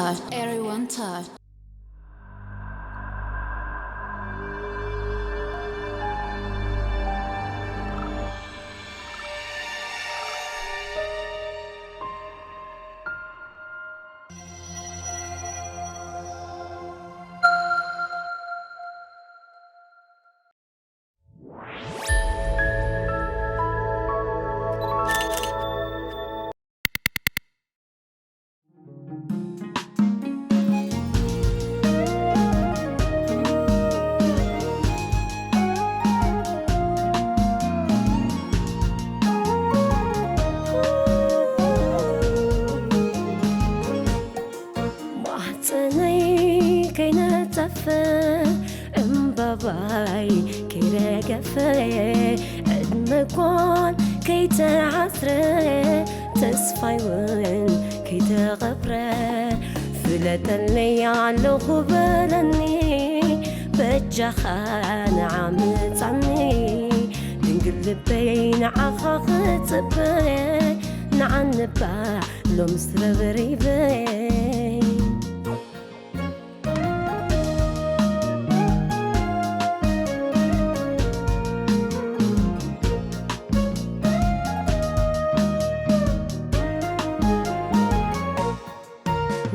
Everyone touch. ማህፀነይ ከይነፀፈ እምባባይ ከይረገፈ ዕድመ ጓል ከይተዓስረ ተስፋይ እውን ከይተቐብረ ፍለጠለይ ኣለኹ በለኒ በጃኻ ንዓምፃኒ ድንግል ልበይ ንዓኻ ክፅበ ንዓንባ ሎምስ ረብሪበይ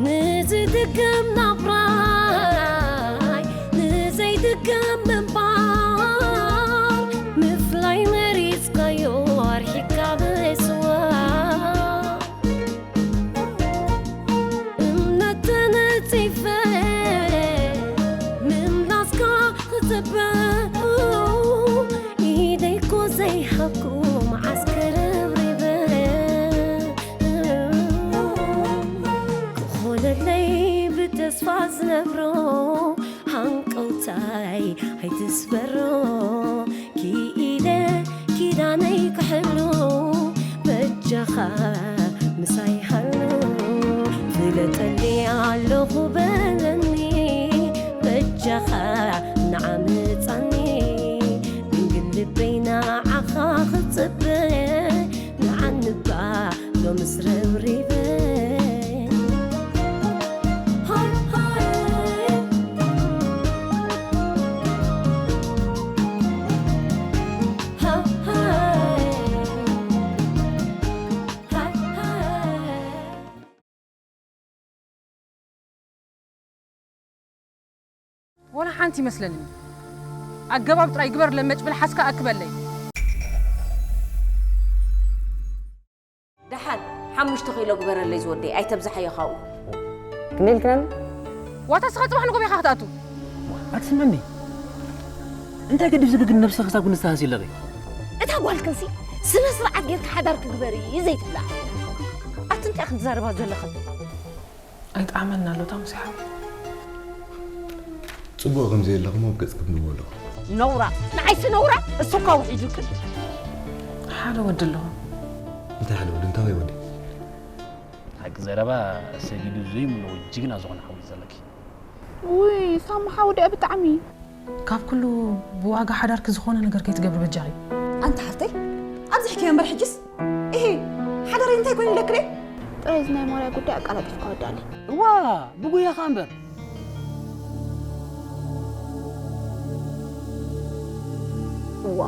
ንዝድገም ናብራይ ንዘይድገም ምንባር ምፍላይ መሪፅካዮ ኣርሒካ ምስዋር እምነት ተነፂፈ ምምላስካ ክፅበ ኢደይኮ ዘይሃብኩ መዓስ ከረብሪበ ክኾነለይ ብተስፋ ዝነብሮ ሃንቀውታይ ኣይትስበሮ ክኢለ ኪዳነይ ክሕሉ በጃኻ ምሳይ ሃሉ ፍለጠኒ ኣለኹ በለኒ በጃኻ ንዓምፃኒ ድንግል ልበይ ንዓኻ ክፅበ ንዓንባ ሎምስ ረብሪበ ወላ ሓንቲ ይመስለኒ ኣገባብ ጥራይ ግበር ለመጭ ብልሓስካ ኣክበለይ ደሓን ሓሙሽተ ኪሎ ግበረለይ ዝወደይ ኣይተብዝሓዮ ካብኡ ክንደይ ኢልክናኒ? ዋታ ስኻ ጽባሕ ንጎብ ኢኻ ክትኣቱ ኣትስምዕኒ እንታይ ገዲፍ ዝግግን ነብስኺ ክሳብ ክንስተሃስ ኣለኺ እታ ጓልክንሲ ስነ ስርዓት ጌርካ ሓዳር ክግበር እዩ ዘይትብላ ኣቲ እንታይ ክትዛረባ ዘለኽን ኣይጣዕመና ኣሎ እታ ሙሴ ሓወይ ፅቡቕ ከም ዘየለኹም ኣብ ገፅክም ንብዎ ኣለኹ ነውራ ንዓይሲ ነውራ እሱ እኳ ውሒዱክን ሓደ ወዲ ኣለኹ እንታይ ሓደ ወዲ እንታይ ወይ ወዲ ሓቂ ዘረባ ሰጊዱ ዘይምኖ ጅግና ዝኾነ ሓወይ ዘለኪ ውይ ሳሚ ሓወይ ደኣ ብጣዕሚ ካብ ኩሉ ብዋጋ ሓዳርኪ ዝኾነ ነገር ከይትገብሪ በጃኺ ኣንታ ሓፍተይ ኣብዚሕክዮ እምበር ሕጅስ እሂ ሓዳረይ እንታይ ኮይኑ ኢለክሬ ጥራይ እዚ ናይ ሞርያ ጉዳይ ኣቀላጢፍካ ወዳለይ እዋ ብጉያኻ እምበር እዋ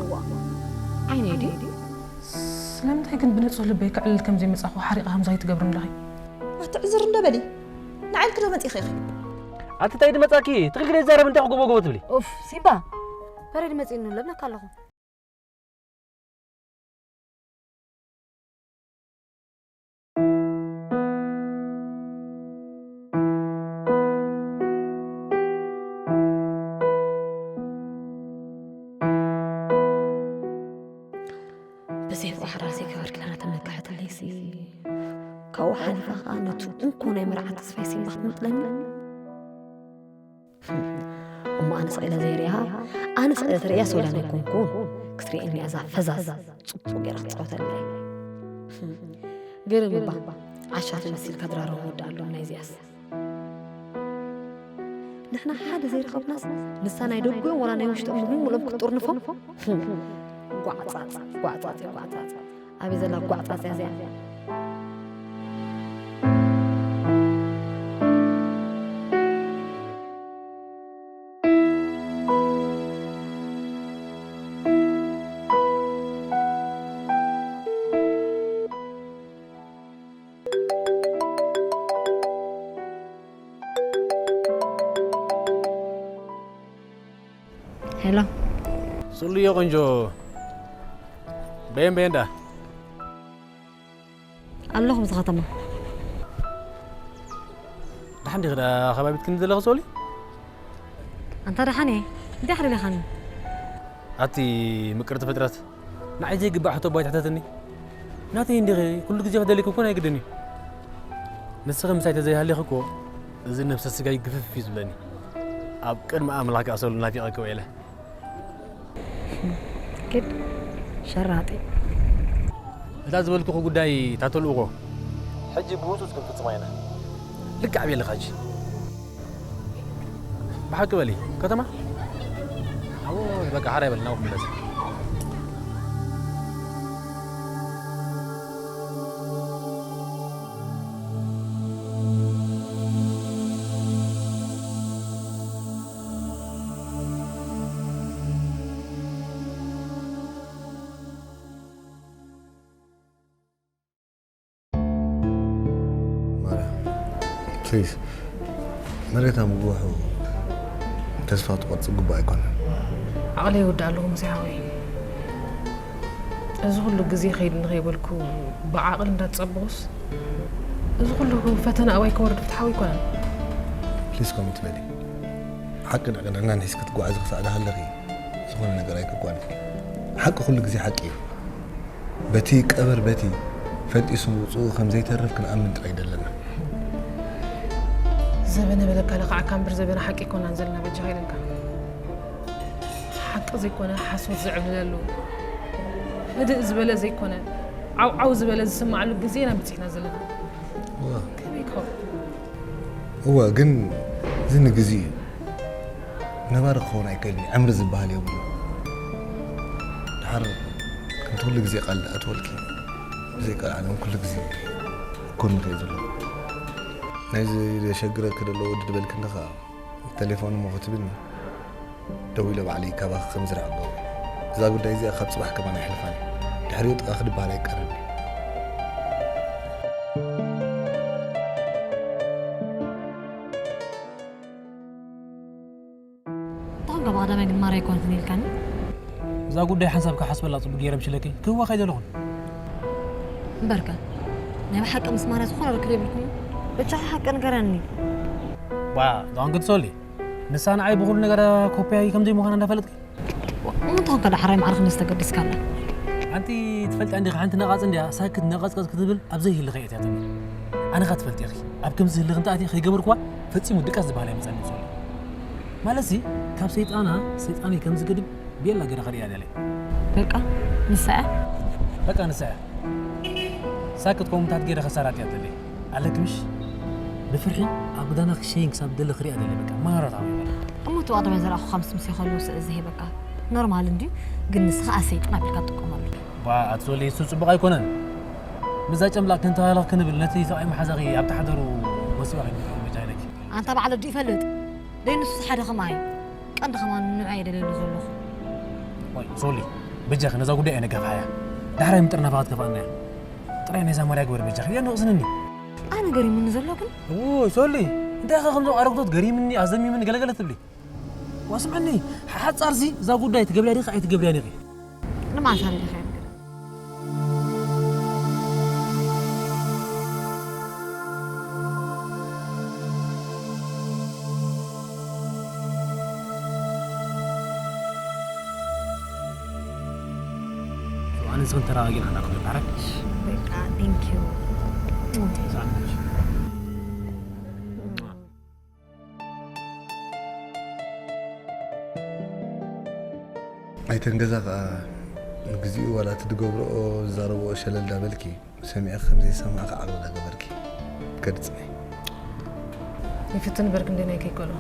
ዓይነይ ድዩ ስለምንታይ ግን ብንጹህ ልበይ ክዕልል ከም ዘይመጻኹ ሓሪቐ ከምዚ ኣይትገብርን ኣለኺ ኣትዕዝር እንዶ በሊ ንዓይልኪ ዶ መጺኺ ኢኺ ኣቲ እንታይ ድመጻኪ ትኽክል ይዛረብ እንታይ ክጎቦ ጎቦ ትብሊ ኡፍ ሲምባ በረድ መጺኒ ለብለካ ኣለኹ ብዘይ ብባሕራ ዘይገበርክላና ተመካሕትለይሲ ካብኡ ሓሊፋ ከዓ ነቲ እንኮ ናይ መርዓ ተስፋይ ሲምባ ክትምጥለኒ እሞ ኣነ ስቕ ኢለ ዘይሪኣ ኣነ ስቕ ኢለ ተርእያ ሰውዳን ኣይኮንኩን ክትርእየኒ እያ እዛ ፈዛዝ ፅቡቕ ገይራ ክትፃወተለይ ግርም እባ ዓሻ ተመሲልካ ድራር ወዲ ኣሎም ናይዚኣስ ንሕና ሓደ ዘይረኸብናስ ንሳ ናይ ደጉ ወላ ናይ ውሽጦም ምሉም ክትጥርንፎም ጓዕፃፅ ጓዕፃፅ ጓዕፃፅ ኣበይ ዘላ ጓዕፃፅ እያ እዚኣ ሶልዮ ቆንጆ፣ በየን በየን ደኣ? ኣለኹ ኣብዚ ከተማ። ደሓን ዲኺ ደኣ ከባቢት ክንዲ ዘለኺ ሶሊ? ኣንታ ደሓን እየ። እንታይ ሓደሊኻኒ? ኣቲ ምቅርቲ ፍጥረት፣ ንዓይ ዘይግባእ ሕቶ እባ ኣይትሕተትኒ። ናተይ እንዲኺ ኩሉ ግዜ ክደልየኪ እኮ ኣይግድን እዩ። ንስኺ ምሳይ ተዘይሃሊኺ እኮ እዚ ነብሰ ስጋይ ግፍፍ እዩ ዝብለኒ። ኣብ ቅድሚ ኣምላኽ ከኣ ሶሊ ናፊቐኪ ውዒለ። ግድ ሸራጢ። እታ ዝበልኩኺ ጉዳይ እታ ተልእኾ ሕጂ ብህጹጽ ክንፍጽማ ኢና። ልክዕ ኣበይ ኣለኻ ሕጂ? ብሓቂ በሊ፣ ከተማ? ኣዎ፣ በቃ ሓራይ በል፣ ናብኡ ክምለስ። ማርያ፣ ፕሊዝ፣ መሬታ ምግዋሑ ተስፋ ክትቆርጽ ግቡእ ኣይኮነን። ዓቕለይ ይወድእ ኣለኹ ሙሴ ሓወይ። እዚ ኩሉ ግዜ ከይድ ንኸይበልኩ ብዓቕሊ እንዳተጸበኹስ፣ እዚ ኩሉ ፈተና ኣባይ ክወርድ ፍትሓዊ ኣይኮነን። ፕሊዝ ከምኡ ትበሊ። ሓቂ ንዕቅንዕናን ሒዝኪ ክትጓዓዚ ክሳዕ ደሃለኺ ዝኾነ ነገር ኣይክጓን። ሓቂ ኩሉ ግዜ ሓቂ እዩ። በቲ ቀበር በቲ ፈንጢሱ ምውጽኡ ከም ዘይተርፍ ክንኣምን ጥራይ ደለና። ዘበነ በለካ ለኽዓካ እምበር ዘበነ ሓቂ ኣይኮናን ዘለና በጃኻ ኢለካ። ሓቂ ዘይኮነ ሓሶት ዝዕብልለሉ፣ ህድእ ዝበለ ዘይኮነ ዓው ዓው ዝበለ ዝስማዓሉ ግዜ ኢና በጺሕና ዘለና። እዋ። ከመይ ክኸውን? እወ፣ ግን እዚ ንግዜ እዩ። ነባሪ ክኸውን ኣይክእልን እዩ። ዕምሪ ዝበሃል የብሉን። ድሓር ከምቲ ኩሉ ግዜ ቃል ዝኣትወልኪ፣ ብዘይ ቃል ዓለም ኩሉ ግዜ ጎንኺ እየ ዘለኹ። ናይዚ ዘሸግረኪ ዘሎ ወዲ ድበልክኒ ኸኣ፣ ቴሌፎን እሞ ክትብልኒ፣ ደዊለ ባዕለይ ካባኺ ከም ዝርሕቕ ገብረ። እዛ ጉዳይ እዚኣ ካብ ጽባሕ ከማን ኣይሕልፋን እየ። ድሕሪኡ ጥቓኺ ድበሃል ኣይቀርን እየ። እንተኾንካ ብቐዳማይ ግን ማራ ኣይኮነትን ኢልካኒ። እዛ ጉዳይ ሓንሳብ ክሓስበላ ጽቡቕ ገይረ ምሽለኪ ክህወኽ ኣይደለኹን። እምበርከ፣ ናይ ብሓቂ ምስ ማራ ዝኾነ ርክብ የብልኩምን። በጃኻ ሓቂ ንገረኒ። ዋ፣ እዛ ወንገድ ሶሊ፣ ንሳ ንዓይ ብኹሉ ነገራ ኮፒያይ ከም ዘይምዃና እንዳፈለጥኪ። እሞ እንተኾንካ ደሓራይ ማዕረ ክንደይ ዝተገደስካላ? ኣንቲ ትፈልጢ እንዲኻ ሓንቲ ነቓጽ እንድያ፣ ሳክት ነቐጽቀጽ ክትብል ኣብ ዘይህልኸ እያ ትያትኒ። ኣነ ኸ ትፈልጢ ኢኺ፣ ኣብ ከምዚ ህልኽ እንተ ኣትየ ከይገበርኩዋ ፈጺሙ ድቃስ ዝበሃል ኣይመጸኒ ሶሊ። ማለትሲ፣ ካብ ሰይጣና ሰይጣነይ ከም ዝገድብ ቤላ ገይረ ከርእያ ደልየ። በቃ ንሳ እያ? በቃ ንሳ እያ። ሳክት ኮመንታት ገይረ ከሳራት እያ ትደሊ። ኣለኪ ምሽ? ብፍርሒ ኣብ ጎዳና ክሸይን ክሳብ ደሊ ክርእያ ደሊ በቃ። ማራ ታዊ በላ። እሞ እቲ ቀደም ዘረኣኹኻ ምስ ምሴ ከለዉ ስእሊ ዝህበካ ኖርማል እንድዩ፣ ግን ንስኻ ኣሰይጥን ኣቢልካ ትጥቀመሉ። ባ፣ ኣቲ ሶሊ፣ እሱ ጽቡቕ ኣይኮነን። ምዛ ጨምላቕ ክንተሃለኽ ክንብል ነቲ ሰብኣይ መሓዛኺ ኣብ ተሓደሩ ወሲባ ከይንጥቀም በጃ ኢለኪ። ኣንታ ባዕሉ ኣዱ ይፈልጥ። ደይ ንሱ ሓደ ከማይ። ቀንዲ ከማን ንዑ እየ ደልየሉ ዘለኹ። ወይ ሶሊ፣ በጃኺ ነዛ ጉዳይ ኣይነጋፍሓያ። ዳሕራይ ምጥርናፋ ክትከፍኣና እያ። ጥራይ ናይዛ ማርያ ግበር በጃኺ፣ እያ ንቕስንኒ። ኣነ ገሪሙኒ ዘሎ ግን። እውይ ሶሊ፣ እንታይ ኢኻ ከምዞም ኣረግቶት ገሪምኒ፣ ኣዘሚምኒ ገለገለ ትብሊ? ዋ ስምዕኒ፣ ሓጻርሲ እዛ ጉዳይ ትገብርያ ዲኺ ኣይትገብርያን ኢኺ? ንመዓስ ኣቢልካ እየ ነገር። ኣነ ንስኽን ተራጋጊና ንሓና ክንብል ሓራይ። በቃ፣ thank you። ሰላም ነሽ። ኣይተን ገዛ ኸኣ ንግዚኡ ዋላ እቲ ዝገብርኦ ዝዛረብኦ ሸለል ዳበልኪ ሰሚዐ ከም ዘይሰማዕኪ ዓቕሊ ዳገበርኪ ከድጽኒ። ይፍትን በርክ እንደ ናይ ከይከሎ።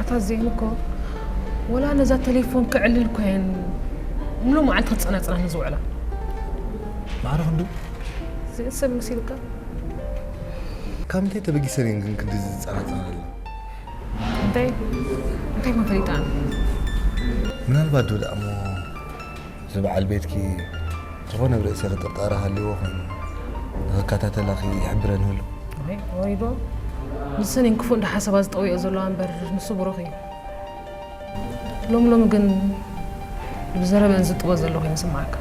ኣታ ዜን እኮ ወላ ነዛ ቴሌፎን ክዕልል እኮ እየን ሙሉ መዓልቲ ክጸናጽና ንዝውዕላ። ማዕረ ክንዱ? ዜን ሰብ መሲልካ? ካብ ምንታይ ተበጊሰን እየን ግን ክንድዚ ዝጸናጸና ዘለዋ? እንታይ? እንታይ ኮን ፈሊጣ? ምናልባት ዶ ደኣ እሞ እዚ በዓል ቤትኪ ዝኾነ ብርእሴኺ ጥርጣረ ሃልይዎ ኮይኑ ንኽከታተላኺ ይሕብረኒ ህሉ። ኣይ፣ ወይ ዶ? ንሰን እየን ክፉእ እንዳሓሰባ ዝጠውየኦ ዘለዋ እምበር ንሱ ብሩኽ እዩ። ሎም ሎም ግን ብዘረበን ዝጥቦ ዘሎ ኮይኑ ይስምዓካ።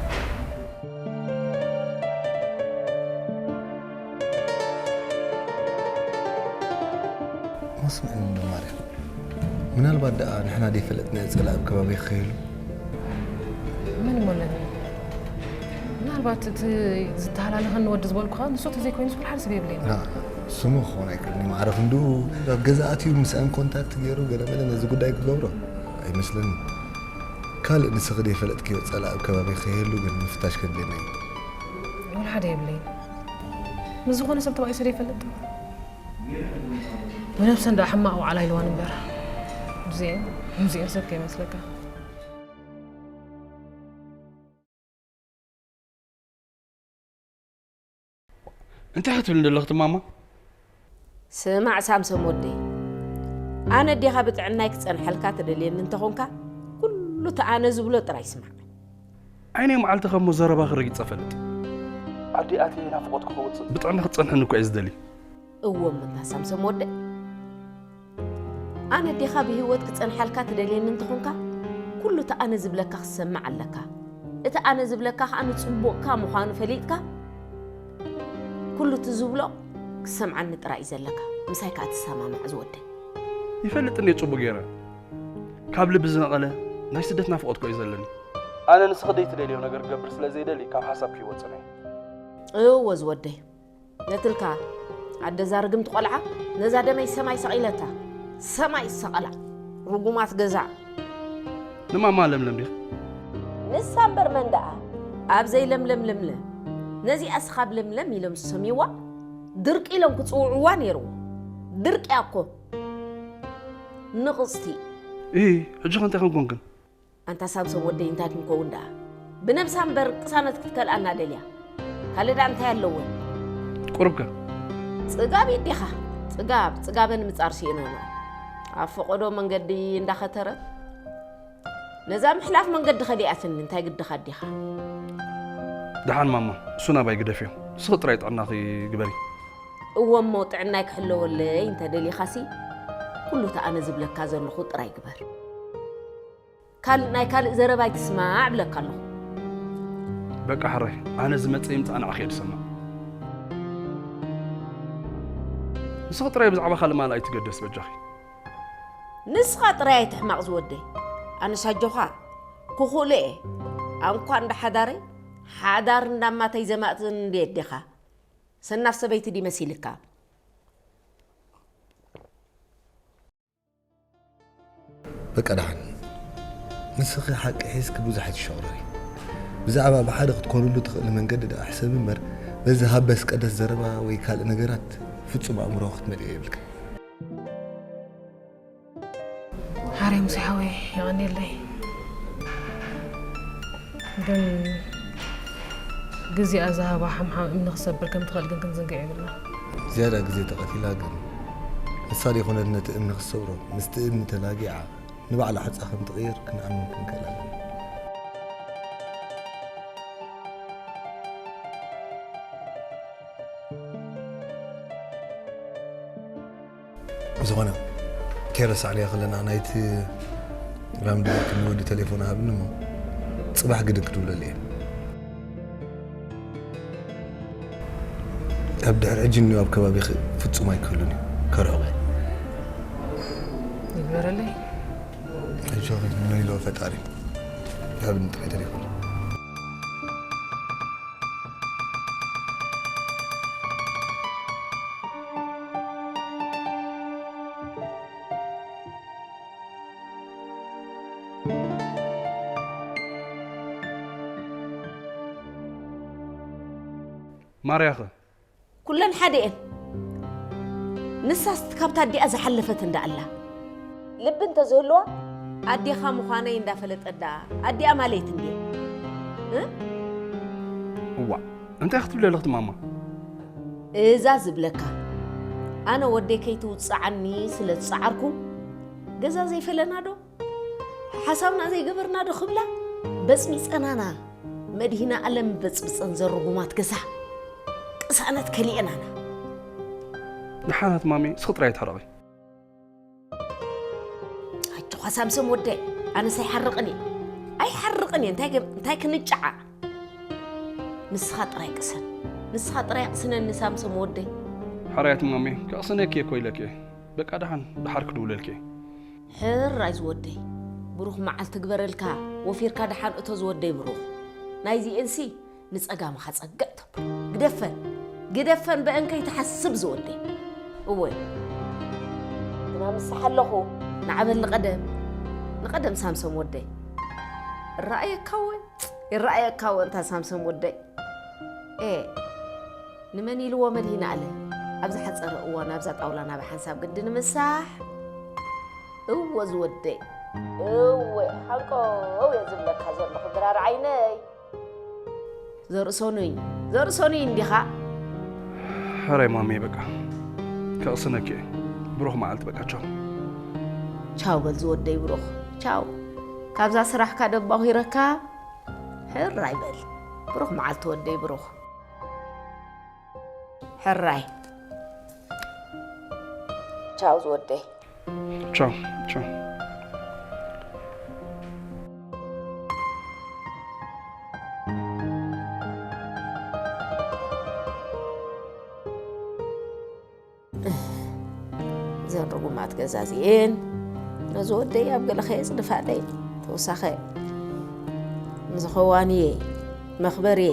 መስምዕኒ እንዶ ማርያም፣ ምናልባት ደኣ ንሕና ደይፈለጥናዮ ጸላእ ኣብ ከባቢ ክህሉ። መን እሞ ኣለኒ? ምናልባት እቲ ዝተሃላለኸኒ ወዲ ዝበልኩኻ ንሱ ተዘይኮይኑስ ወላ ሓደ ሰብ የብለይን። ና፣ ስሙ ክኸውን ኣይክእልን እዩ። ማዕረ ክንድኡ ኣብ ገዛ ኣትዩ ምስኣን ኮንታክት ገይሩ ገለመለ ነዚ ጉዳይ ክገብሮ ኣይመስለንን። ካልእ ንስኺ ደይፈለጥክዮ ጸላእ ኣብ ከባቢ ከይህሉ ግን ምፍታሽ ከድልየና እዩ። ወላ ሓደ የብለይን። ምስ ዝኾነ ሰብ ተባኢሰ ደይፈልጥ። ብነብሰን ደኣ ሕማቕ ዋዕላ ኢልዋን እምበር። እዚኤን እዚኤን ሰብ ከይመስለካ። እንታይ ክትብል እንደለኽቲ ማማ? ስማዕ ሳምሶም ወደይ፣ ኣነ ኣዴኻ ብጥዕናይ ክጸንሐልካ ትደልየኒ እንተኾንካ፣ ኩሉ እቲ ኣነ ዝብሎ ጥራይ ስማዕ። ዓይነይ መዓልቲ ከም ዘረባኺ ረጊጸ ፈልጥ። ኣዴኣተይ ናፍቖትኪ ክወጽእ ብጥዕና ክትጸንሕኒ እኮ እየ ዝደሊ። እዎ እምታ ሳምሶም ወደይ፣ ኣነ ኣዴኻ ብህይወት ክጸንሓልካ ትደልየኒ እንተኾንካ፣ ኩሉ እቲ ኣነ ዝብለካ ክትሰምዕ ኣለካ። እቲ ኣነ ዝብለካ ከኣ ንጽቡቕካ ምዃኑ ፈሊጥካ፣ ኩሉ እቲ ዝብሎ ክትሰምዓኒ ጥራይ እዩ ዘለካ። ምሳይ ከኣ ትሰማማዕ ዝወደይ። ይፈልጥ እንድየ ጽቡቕ ገይረ። ካብ ልቢ ዝነቐለ ናይ ስደት ናፍቖት እኮ እዩ ዘለኒ። ኣነ ንስኺ ደይትደልዮ ነገር ክገብር ስለ ዘይደሊ ካብ ሓሳብኪ ይወጽእ እየ። እወ ዝወደይ። ነትልካ ኣደ እዛ ርግምቲ ቆልዓ ነዛ ደመይ ሰማይ ሰቒለታ። ሰማይ ሰቐላ። ርጉማት ገዛ። ንማማ ለምለም ዲኺ? ንሳ እምበር መን ደኣ? ኣብ ዘይለምለም ልምለም። ነዚኣስ ካብ ለምለም ኢሎም ዝሰምይዋ ድርቂ ኢሎም ክጽውዕዋ ነይርዎ። ድርቂ እያ እኮ። ንቕጽቲ። እሂ፣ ሕጂኸ እንታይ ኮንኩንክን? ኣንታ ሳምሶን ወደይ እንታይ ክንከውን ደኣ? ብነብሳ እምበር ቅሳነት ክትከልኣና ደልያ። ካልእ ደኣ እንታይ ኣለወን? ቁሩብከ? ጽጋብ ኢዲኻ። ጽጋብ፣ ጽጋበን ምጻር ስኢነና። ኣብ ፈቐዶ መንገዲ እንዳኸተረት ነዛ ምሕላፍ መንገዲ ከሊኣትኒ እንታይ ግድኻ ኣዴኻ? ደሓን ማማ፣ እሱ ናባይ ግደፍዮ። ንስኺ ጥራይ ጥዕናኺ ግበሪ። እወ እሞ ጥዕናይ ክሕለወለይ እንተ ደሊኻሲ ኩሉ እቲ ኣነ ዝብለካ ዘለኹ ጥራይ ግበር። ካልእ ናይ ካልእ ዘረባ ኣይትስማዕ እብለካ ኣለኹ። በቃ ሕራይ ኣነ ዝመጽእ ይምጻእ ንዓኺ እየ ዝሰምዕ። ንስኺ ጥራይ ብዛዕባ ካልእ ማል ኣይትገደስ በጃኺ። ንስኻ ጥራይ ኣይትሕማቕ ዝወደይ። ኣነስ ኣጆኻ ክኽእሎ እየ። ኣንኳ እንዳ ሓዳረይ ሓዳር እንዳማተይ ዘማእዝን እንድየ ኣዴኻ። ሰናፍ ሰበይቲ ድዩ መሲልካ? በቃ ደሓን ንስኺ ሓቂ ሒዝኪ ብዙሕ ኣይትሸቑረሪ። ብዛዕባ ብሓደ ክትኮንሉ ትኽእሊ መንገዲ ደኣ ሕሰቢ እምበር በዚ ሃበስ ቀደስ ዘረባ ወይ ካልእ ነገራት ፍጹም ኣእምሮ ክትመልእዮ የብልክን። ሓሬ ሙሴ ሓወይ የቐንየለይ። ግን ግዜኣ ዝሃባ ሓምሓም እምኒ ክሰብር ከም ትኽእል ግን ክንዝንግዕ የብልና። ዝያዳ ግዜ ተቐቲላ ግን ንሳ ዘይኮነት ነቲ እምኒ ክትሰብሮ ምስቲ እምኒ ተላጊዓ ንባዕላ ሑጻ ከም ትቕይር ክንኣምን ክንክእል ኣለና። ዝኾነ ከይረሳዕናዮ ከለና ናይቲ ራምዲ ክንወዲ ቴሌፎን ሃብኒ እሞ ጽባሕ ግድን ክድውለሉ እየ። ካብ ድሕሪ ሕጂ እኒኦ ኣብ ከባቢኺ ፍጹም ኣይክህሉን እዩ። ከርሕቑ እየ። ይግበረለይ። ኣጆኺ፣ ንነይሎ ፈጣሪ። ሃብኒ ጥራይ ቴሌፎን። ማርያኸ? ኩለን ሓደ እየን። ንሳስ ካብታ ኣዲኣ ዝሓለፈት እንዳ ኣላ። ልቢ እንተዝህልዋ ኣዴኻ ምዃነይ እንዳፈለጠት ደኣ ኣዲኣ ማለይት እንድየ። እ? እዋእ፣ እንታይ ክትብሊ ኣለኽቲ ማማ? እዛ ዝብለካ። ኣነ ወደይ ከይትውጽዓኒ ስለ ዝጸዓርኩ፣ ገዛ ዘይፈለና ዶ? ሓሳብና ዘይገበርና ዶ ክብላ? በጽቢጸናና። መድሂነ ኣለም በጽብጸን ዘርጉማት ገዛ። ቅሳነት ከሊኤናና። ደሓናት ማሚ፣ እስኺ ጥራይ ኣይትሕረቒ። ኣጆኻ ሳምሶም ወደይ፣ ኣነስ ኣይሓርቕን እየ። ኣይሓርቕን እየ። እንታይ ገ-፣ እንታይ ክንጫዓ? ንስኻ ጥራይ ቅሰን። ንስኻ ጥራይ ቅስነኒ ሳምሶም ወደይ። ሓራያት ማሜ፣ ከቕስነኪ እኮ ኢለኪ። በቃ ደሓን፣ ደሓር ክድውለልኪ። ሕራይ ዝወደይ። ብሩኽ መዓልቲ ግበረልካ። ወፊርካ ደሓን እቶ ዝወደይ ብሩኽ። ናይዚኤንሲ ንጸጋምኻ ጸግዕ ተብሎ። ግደፈን፣ ግደፈን በእንከይ ትሓስብ ዝወደይ። እወ። ግና ምስሓ ኣለኹ። ንዓበል ንቐደም፣ ንቐደም ሳምሶም ወደይ። እረኣየካ እወ፣ ይረኣየካ እወ እንታ ሳምሶም ወደይ። ኤ፣ ንመን ኢልዎ መድሂን ኣለ? ኣብ ዝሓጸረ እዋን ኣብዛ ጣውላ ናብ ሓንሳብ ግዲ ንምሳሕ። እወ ዝወደይ። እወ፣ ሓንቀው እየ ዝብለካ ዘለኹ ድራር ዓይነይ። ዘርእሰኑይ፣ ዘርእሰኑይ እንዲኻ? ሕራይ ማሜ በቃ። ከቕስነኪ እየ። ብሩኽ መዓልቲ በቃ ቻው። ቻው በል ዝወደይ ብሩኽ። ቻው። ካብዛ ስራሕካ ደባኺረካ ሕራይ በል። ብሩኽ መዓልቲ ወደይ ብሩኽ። ሕራይ። ቻው ዝወደይ። ቻው፣ ቻው። እዘን ርጉማት ገዛ እዚኤን ነዚ ወደይ ኣብ ገለ ከየጽድፋለይ። ተወሳኸ ምዝኸዋንየ መኽበርየ።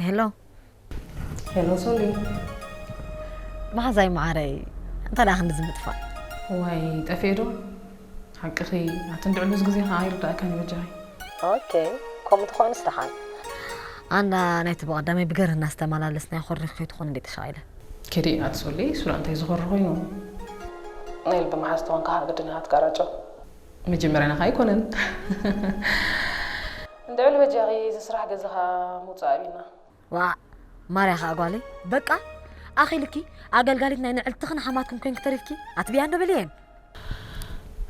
ሄሎ። ሄሎ ሶሊ። መሓዛይ መዓረይ፣ እንታይ ደኣ ክንዲ ዝምጥፋእ? ዋይ፣ ጠፊኤ ዶ? ሓቅኺ፣ ኣቲ እንድዕሉስ ግዜ ኸዓ ኣይርዳእካን እዩ በጃኺ። ኦኬ፣ ከምኡ እንተኾይኑስ ደሓን። ኣንዳ ናይቲ ብቐዳማይ ብገርህና ዝተመላለስናዮ ኮሪኽ ከይትኾን እንዴ ተሻቒለ? ከዲ ኣቲ ሶሊ፣ ሱላ እንታይ ዝኾሪ ኮይኑ? ናይ ልቢ መሓዝ ተኾንካ ኸዓ ግድን ኢኻ ትቃራጮ። መጀመርያና ኸዓ ኣይኮነን። እንድዕሉ በጃኺ፣ እዚ ስራሕ ገዛኻ ምውጻእ ኣቢልና። ዋእ፣ ማርያ ኸኣ ጓለይ፣ በቃ፣ ኣኺልኪ፣ ኣገልጋሊት ናይ ንዕልትኽን ሓማትክን ኮይንኪ ተሪፍኪ፣ ኣትብያ እንዶ በልየን።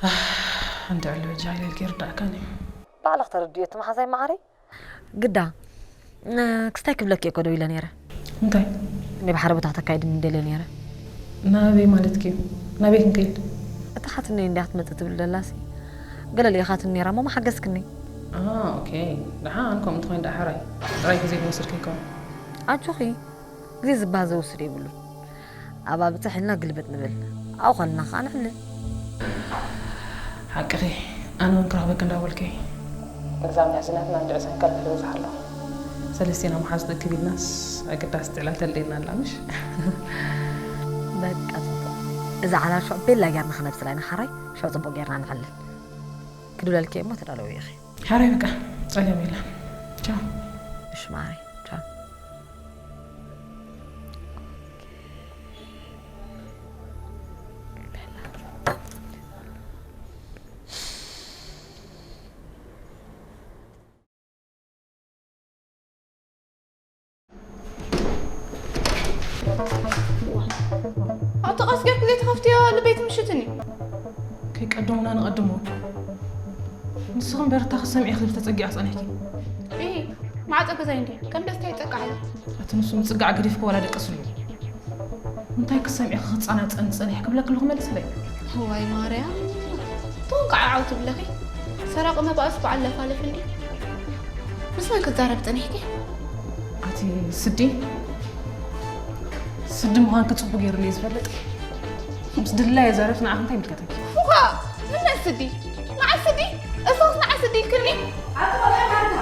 ኣህ፣ እንድዕሉ በጃ ኢለ ኢልኪ ይርዳእካን እዩ። ባዕልኽ ተረድዮ እቲ መሓዛይ መዓረይ። ግዳ፣ እ፣ ክስታይ ክብለኪ እኮ ደው ኢለ ነይረ። እንታይ? እኔ ብሓደ ቦታ ክተካይድኒ ደልየ ነይረ። ናበይ ማለትኪ እዩ? ናበይ ክንከይድ? እታ ሓትነይ እንድያ ክትመጽእ ትብል ደላሲ። ገለ ልኢኻትኒ ነይራ እሞ መሓገዝክኒ። ኣ፣ ኦኬ። ደሓን፣ ከምኡ እንተኾይኑ ደኣ ሕራይ። ጥራይ ግዜ ክወስድ ከይከውን። ኣጆኺ፣ ግዜ ዝበሃል ዘውስድ የብሉን። ኣብኣ ብጽሕ ኢልና ግልብጥ ንብል። ኣብኡ ከለና ኸኣ ንዕልል። ሓቅኺ፣ ኣነ እውን ክረኽበኪ እንዳበልኩ እየ። እዛ ምሕዝነትና እንድዒ ሰንከል ክበዝሕ ኣለዎ። ሰለስቴና መሓዙት እክብ ኢልናስ ኣገዳሲ ትዕላል ተልደየና ኣላ፣ ምሽ? በቃ ጽቡቕ። እዛ ዓላል ሽዑ ቤላ ጌርና ክነብስላ ኢና፣ ሓራይ? ሽዑ ጽቡቕ ጌርና ንዕልል። ክድውለልኪ እየ እሞ ተዳለዊ ኢኺ። ሓራይ በቃ፣ ጸገም የለን። ቻው። እሺ ማዓረይ፣ ቻው። ኣቲ ቀስ ጌርኪ ዘይትኸፍትዮ ልበይ ትምሽትኒ። ከይቀደሙና ንቐድሞ። ንስኺ እምበር እታ ክትሰምዒ ክትብል ተጸጊዐ ጸኒሕኪ። እሂ፣ ማዕጾ ገዛይ እንድዩ። ከም ደስታ ይጸቅዓሉ። ኣቲ ንሱ ምጽጋዕ ገዲፍኪ ዋላ ደቅስሉ። እንታይ ክትሰምዒ ክጻናጸን ጸኒሕ ክብለኪ ኣለኹ መልስለይ። እዋይ ማርያም፣ ትኹን ከዓ ዓው ትብለኺ። ሰራቂ መባእስ በዓል ለፋልፍ እንዲ። ምስ መን ክዛረብ ጸኒሕኪ? ኣቲ ስዲ፣ ስዲ ምዃንኪ ጽቡቅ ገይሩ እየ ዝፈልጥ። ምስ ድላየ ዛረብቲ ንዓኺ እንታይ ይምልከተኪ? እኳ! ምን ነስዲ? ንዓስዲ? እሶስ ንዓስዲ ኢልክኒ? ኣቲ ቆልዓ ማርታ!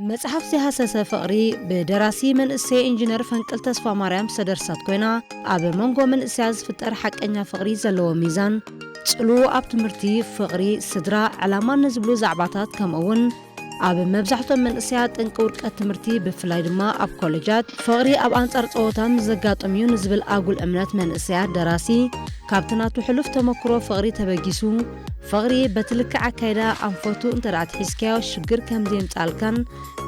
መጽሓፍ ዘይሃሰሰ ፍቕሪ ብደራሲ መንእሰይ ኢንጂነር ፈንቅል ተስፋማርያም ዝተደርሰት ኮይና፣ ኣብ መንጎ መንእሰያት ዝፍጠር ሓቀኛ ፍቕሪ ዘለዎ ሚዛን፣ ጽልውኡ ኣብ ትምህርቲ፣ ፍቕሪ፣ ስድራ፣ ዕላማን ንዝብሉ ዛዕባታት፣ ከምኡ'ውን ኣብ መብዛሕትኦም መንእሰያት ጠንቂ ውድቀት ትምህርቲ፣ ብፍላይ ድማ ኣብ ኮለጃት፣ ፍቕሪ ኣብ ኣንጻር ጸወታ ምስ ዘጋጥም እዩ ንዝብል ኣጉል እምነት መንእሰያት ደራሲ ካብቲ ናቱ ሕሉፍ ተመክሮ ፍቕሪ ተበጊሱ፣ ፍቕሪ በቲ ልክዕ ኣካይዳ ኣንፈቱ እንተ ደኣ ኣትሒዝካዮ ሽግር ከም ዘየምጽኣልካን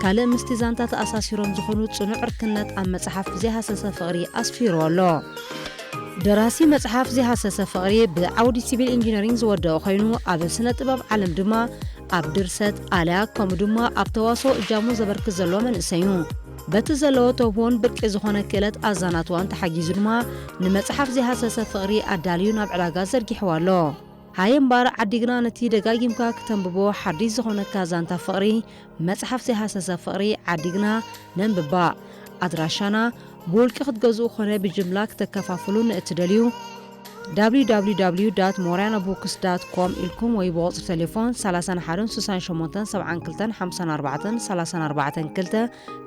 ካልእ ምስቲ ዛንታ ተኣሳሲሮም ዝኾኑ ጽኑዕ ዕርክነት ኣብ መጽሓፍ ዘይሃሰሰ ፍቕሪ ኣስፊርዎ ኣሎ። ደራሲ መጽሓፍ ዘይሃሰሰ ፍቕሪ ብዓውዲ ሲቪል ኢንጂነሪንግ ዝወደኦ ኮይኑ፣ ኣብ ስነ ጥበብ ዓለም ድማ ኣብ ድርሰት፣ ኣልያ ከምኡ ድማ ኣብ ተዋስኦ እጃሙ ዘበርክት ዘሎ መንእሰይ እዩ። በቲ ዘለዎ ተውህቦን ብርቂ ዝኾነ ክእለት ኣዛናትዋን ተሓጊዙ ድማ ንመጽሓፍ ዘይሃሰሰ ፍቕሪ ኣዳልዩ ናብ ዕዳጋ ዘርጊሕዋ ኣሎ። ሃየ እምበኣር ዓዲግና ነቲ ደጋጊምካ ክተንብቦ ሓዲሽ ዝኾነካ ዛንታ ፍቕሪ መጽሓፍ ዘይሃሰሰ ፍቕሪ ዓዲግና ነንብባ። ኣድራሻና ብውልቂ ክትገዝኡ ኮነ ብጅምላ ክተከፋፍሉ ንእትደልዩ፣ www.morianabooks.com ኢልኩም ወይ ብቁጽሪ ቴሌፎን ሰላሳን ሓደን ስሳን ሸሞንተን ሰብዓን ክልተን ሓምሳን ኣርባዕተን ሰላሳን ኣርባዕተን ክልተ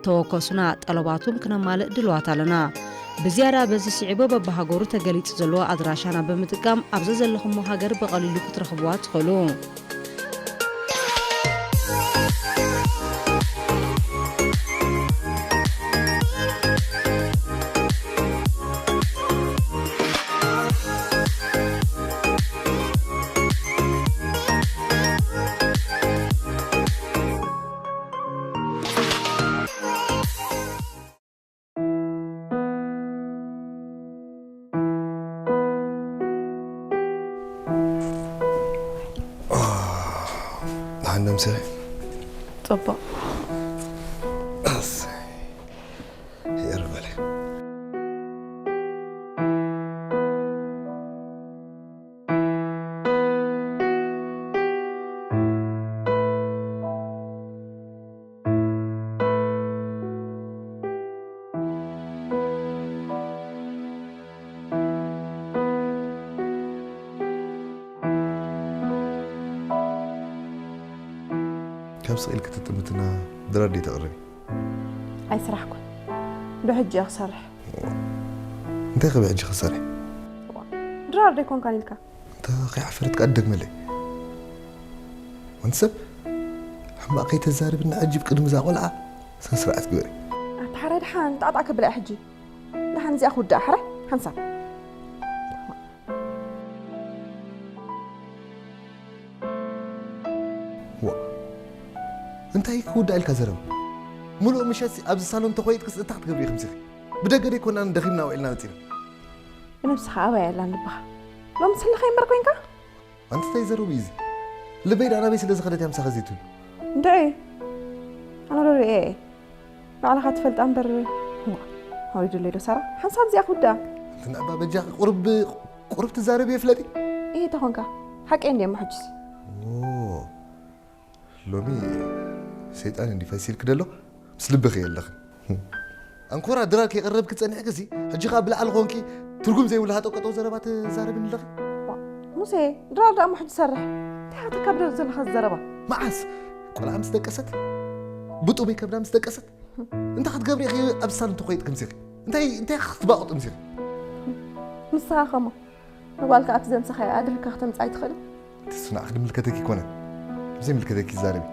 ተወከሱና። ጠለባትኩም ክነማልእ ድልዋት ኣለና። ብዝያዳ በዚ ስዒቡ በብሃገሩ ተገሊጹ ዘሎ ኣድራሻና ብምጥቃም ኣብ ዘዘለኹሞ ሃገር ብቐሊሉ ክትረኽብዋ ትኽእሉ። ደሓን ዶ ምሳኺ? ጽቡቕ። ኣሰይ። ይቕረ በሊ። ካብ ስቕ ኢልኪ ትጥምትና ድራር ደይ ተቕርቢ? ኣይስራሕኩን። ዶ ሕጂ እየ ክሰርሕ። እንታይ ከ ብሕጂ ክሰርሒ? ድራር ደይኮንካን ኢልካ? እንተ ከይሓፈረት ከኣ ትደግመለይ። ወዲ ሰብ ሕማቕ ከይተዛርብኒ ሕጂ ብቅድሚ እዛ ቆልዓ ስነ ስርዓት ግበሪ። ኣታ ሓራይ ደሓን ጣዕጣዕ ከብላ እያ ሕጂ። ደሓን እዚኣ ክውድኣ ሓራይ ሓንሳብ። ዋ። እንታይ ክውዳእ ኢልካ ዘረባ? ሙሉእ ምሸት ኣብዚ ሳሎን ተኾይጥክስ እንታይ ክትገብሪ ኢኺ ምሲኺ? ብደገ ደይኮና ደኺምና ውዒልና መጺና። ብነብስኻ ኣበይ ኣላ ልብኻ? ሎምስ ህልኸይ እምበር ኮንካ? ኣንቲ እንታይ ዘረቡ እዩ እዚ? ልበይ ደኣ ናበይ ስለ ዝኸደት እያ ምሳኺ ዘይትብሉ? እንድዒ። ኣነ ዶ ርእየ እየ? ባዕልኻ ትፈልጣ እምበር። እዋ፣ ኣውሪዱለይ ዶ ሳራ? ሓንሳብ እዚኣ ክውድኣ። ኣንቲ ንዕባ በጃኺ ቁሩብ፣ ቁሩብ ትዛረቢ እየ ፍለጢ። እየ ተኾንካ። ሓቀይ እንድየ እሞ ሕጅስ። ኦ፣ ሎሚ ሰይጣን እንዲ ፈሲልኪ ደሎ፣ ምስ ልብኺ የለኽን። ኣንኮራ ድራር ከይቐረብኪ ጸኒሕኪ ሲ፣ ሕጂ ኸኣ ብላዕሊ ኾንኪ ትርጉም ዘይብሉ ሃጠውቀጠው ዘረባ ትዛረብኒ ኣለኺ። ዋ፣ ሙሴ፣ ድራር ደኣ እሞ ሕጂ ሰርሕ። እንታይ ሃተካ ብደር ዘለኻ ዘረባ? መዓስ? ቆልዓ ምስ ደቀሰት? ብጡበይ ከብዳ ምስ ደቀሰት? እንታይ ክትገብሪ ኢኺ ኣብ ሳሎን ተኾይጥኪ ምሲኺ? እንታይ እንታይ ክትባቑጥ ምሲኻ? ንስኻ ኸሞ ንጓልካ ኣብቲ ዘምሰኻያ ኣድሪካ ክተምጻእ ኣይትኽእልን? ትስናዕ ክድምልከተኪ ይኮነ። ብዘይ ምልከተኪ ይዛረቢ።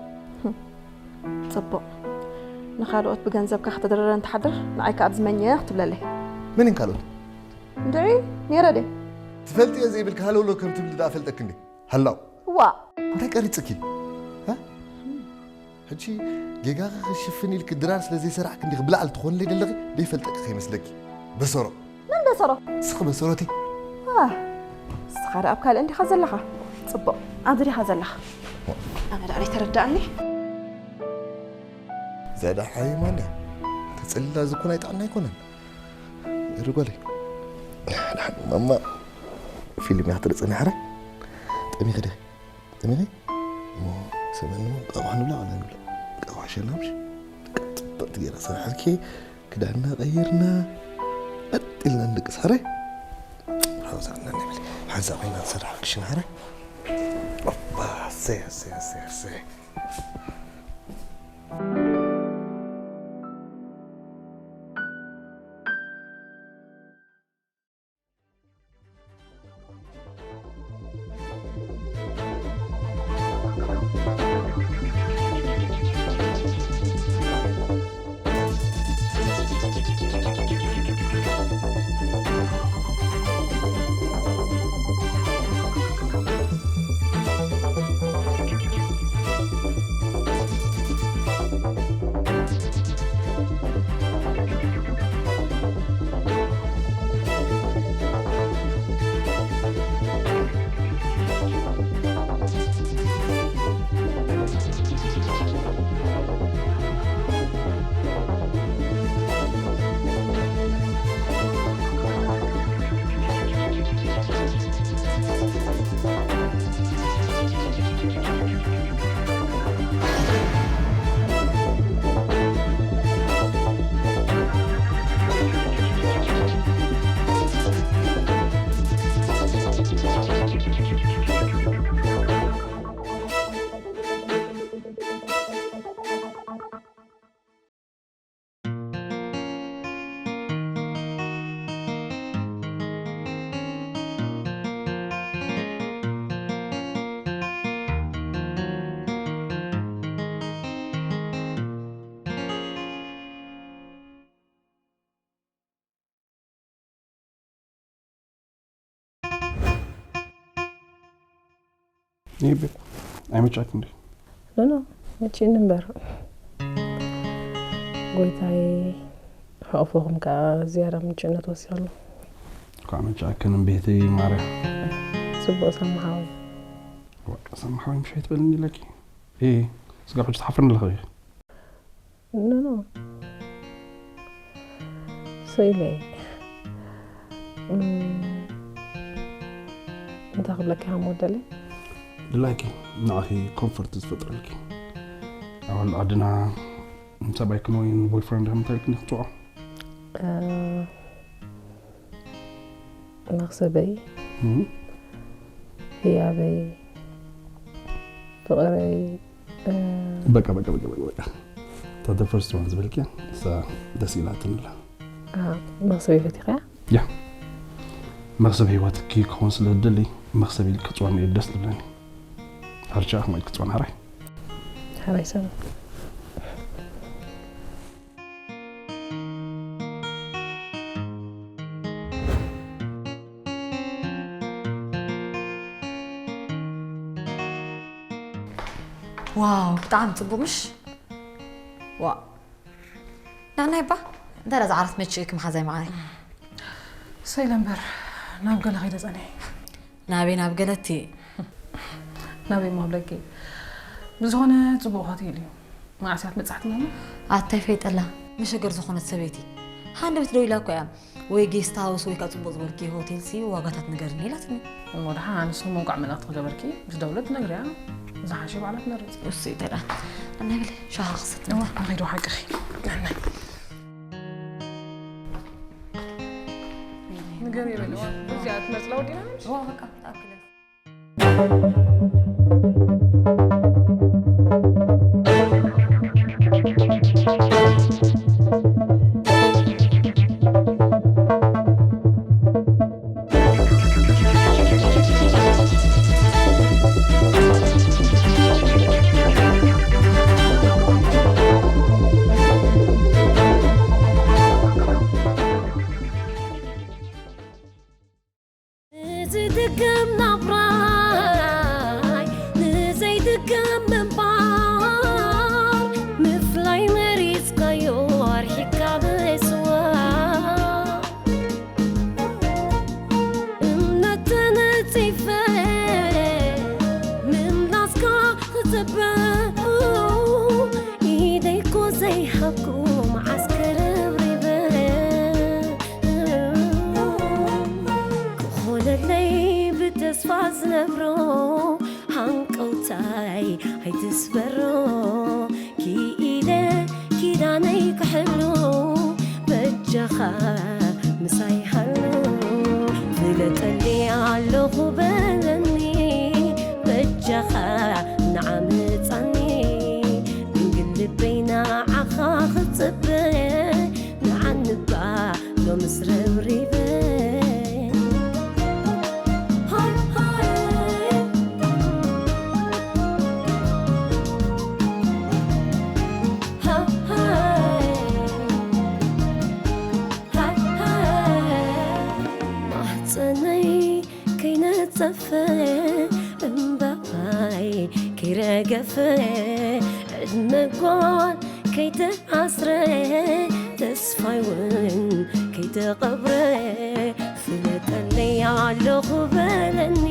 ጽቡቕ። ንኻልኦት ብገንዘብካ ከተደረረ እንተሓድር ንዓይካ ኣብ ዝመኘ ክትብለለይ። መን እን ካልኦት? እንድዒ፣ ነይረ ድየ? ትፈልጥዮ ዘይብልካ ሃለውለው ከም ትብሊ ደኣ ፈልጠኪ እንዴ? ሃላው። ዋእ። እንታይ ቀሪጽኪ? እ? ሕጂ ጌጋኺ ክሽፍን ኢልኪ ድራር ስለ ዘይሰራሕኪ እንዲኺ ብላዕሊ ትኾንለይ ደለኺ? ደይፈልጠኪ ከይመስለኪ። በሰሮ። መን በሰሮ? ንስኺ በሰሮቲ። ኣህ፣ ንስኻ ደኣ ኣብ ካልእ እንዲኻ ዘለኻ። ጽቡቕ፣ ኣብዚ ዲኻ ዘለኻ? ኣነ ደኣ ደይተረዳእኒ። እዛ ደኣ ሓይማ እንድያ። ተጸሊላ ዝኮን ኣይጥዕና ኣይኮነን። እሪ ጓለይ። ማማ ፊልም እያ ክትርኢ ጽኒሓ ረ? ጠሚኺ ዲኺ? ጠሚኺ? እሞ ሰበን እሞ ቃቋሕ ንብላ ዋላ ንብላ? ቃቋሕ ሸላ ምሽ? ጽብቕቲ ገይራ ሰሪሓልኪ። ክዳንና ቀይርና ቀጥ ኢልና ንድቅስ ሓራይ። ሓውሳዕና ንብል። ሓንሳ ኮይና ንሰርሕ ክሽን ሓራይ። ኦባ፣ እሰይ፣ እሰይ፣ እሰይ፣ እሰይ። ይቤ ኣይመቻክ እንዴ? ኖ ኖ፣ መቼ ነበር? ጎይታይ፣ ሓቆፎኹም ከኣ ዝያዳ ምንጭነት ወሲኸሉ። እኳ መቻክን ቤተይ ማርያ። ጽቡቕ ሰማሓዊ። ወቃ ሰማሓዊ ምሽ ኣይትበልኒ ኢለኪ። እየ፣ ስጋብ ሕጂ ትሓፍርኒ ኣለኺ። ኖ ኖ። ሰኢለይ። እም፣ እንታይ ክብለኪ ሃሞ ደሊ? ድላይኪ ንዓኺ ኮምፎርት ዝፈጥረልኪ። ኣብ ዓድና ሰብኣይክን ወይ ቦይፍሬንድ ከም እንታይ ኢልክኒ ክትፅውዖ? እ፣ መኽሰበይ፣ እም። ህያበይ፣ ፍቕረይ፣ እ፣ በቃ፣ በቃ፣ በቃ፣ በቃ፣ በቃ። እታ the first one ዝበልክያ፣ እሳ ደስ ኢላትኒ ኣላ። አ፣ መኽሰበይ ፈቲኽያ? ያ። መኽሰብ ህይወትኪ ክኸውን ስለ ዝደሊ፣ መኽሰብ ኢልኪ ክትፅውዕኒ እዩ ደስ ዝብለኒ። ሓርሻ ኣኽማይ ክትፅውዕኒ ሓራይ። ሓራይ ሰብ። ዋው፣ ብጣዕሚ ጽቡቕ ምሽ? ዋእ። ንዕናይ እባ፣ እንታይ ደኣ ዝዓርፍ መችእኪ መሓዛይ መዓረይ? ሰኢለ እምበር፣ ናብ ገለ ከይደ ጸኒሐ። ናበይ ናብ ገለቲ? ናበይ እሞ ክብለኪ? ብዝኾነ ጽቡቕ ሆቴል እዩ። መዓስ እያ ትመጽእ ትብለኒ? ኣታይ ፈይጠላ፣ መሸገር ዝኾነት ሰበይቲ። ሃንደበት ደው ኢላ እኮ እያ። ወይ ጌስት ሃውስ ወይ ከዓ ጽቡቕ ዝበልኪ ሆቴል ሲ ዋጋታት ንገርኒ ኢላትኒ። እሞ ደሓን ኣንስ እሞ እንቋዕ መልእኽቲ ክገበርኪ ምስ ደውለት ትነግርያ። ዝሓሸ ባዕላ ትመርጽ። እሱ ይተዳ። ኣናይ ብለ ሻሃ ክሰት እዋ፣ ንኸይድ ሓቅኺ። ኣናይ። ንገሪ በለዋ። እዚኣ ትመርጽ ለወዲና ነሽ? እዋ፣ በቃ፣ ተኣክለ። ገብሮ ሃንቀውታይ ኣይትስበሮ፣ ክኢለ ኪዳነይ ክሕሉ በጃኻ ምሳይ ሃሉ። ፍለጠኒ ኣለኹ በለኒ በጃኻ ንዓምፀኒ፣ ግን ልበይ ንዓኻ ክፅበ ንዓንባ ሎምስ ረብሪበ። ሃይ ሃይ። ሃይ ሃይ። ሃይ ሃይ። ማህፀነይ ከይነፀፈ እምባይ ከይረገፈ ዕድመ ጓል ከይተኣስረ ተስፋይ እውን ከይተቐብረ ፍለጠለይ ኣለኹ በለኒ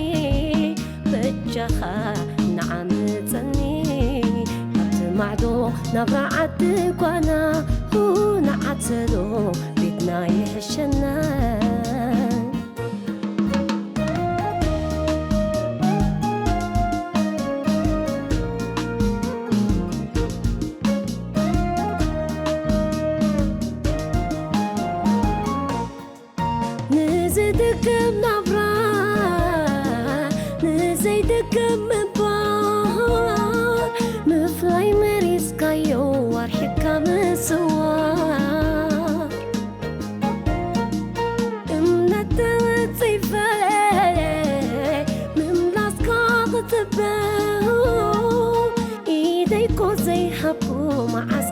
በጃኻ ንዓምፀኒ ካብቲ ማዕዶ ናብራ ዓዲ ጓና ንዓተሎ ቤትና ይሕሸና። ንዝድገም ናብራ ንዘይድገም ምባል ምፍላይ መሪስካዮ ኣርሒቕካ ምስዋር እምነት ተወፂፈ ምምላስካ ክፅበ ኢደይኮ ዘይሃብኩ መዓስ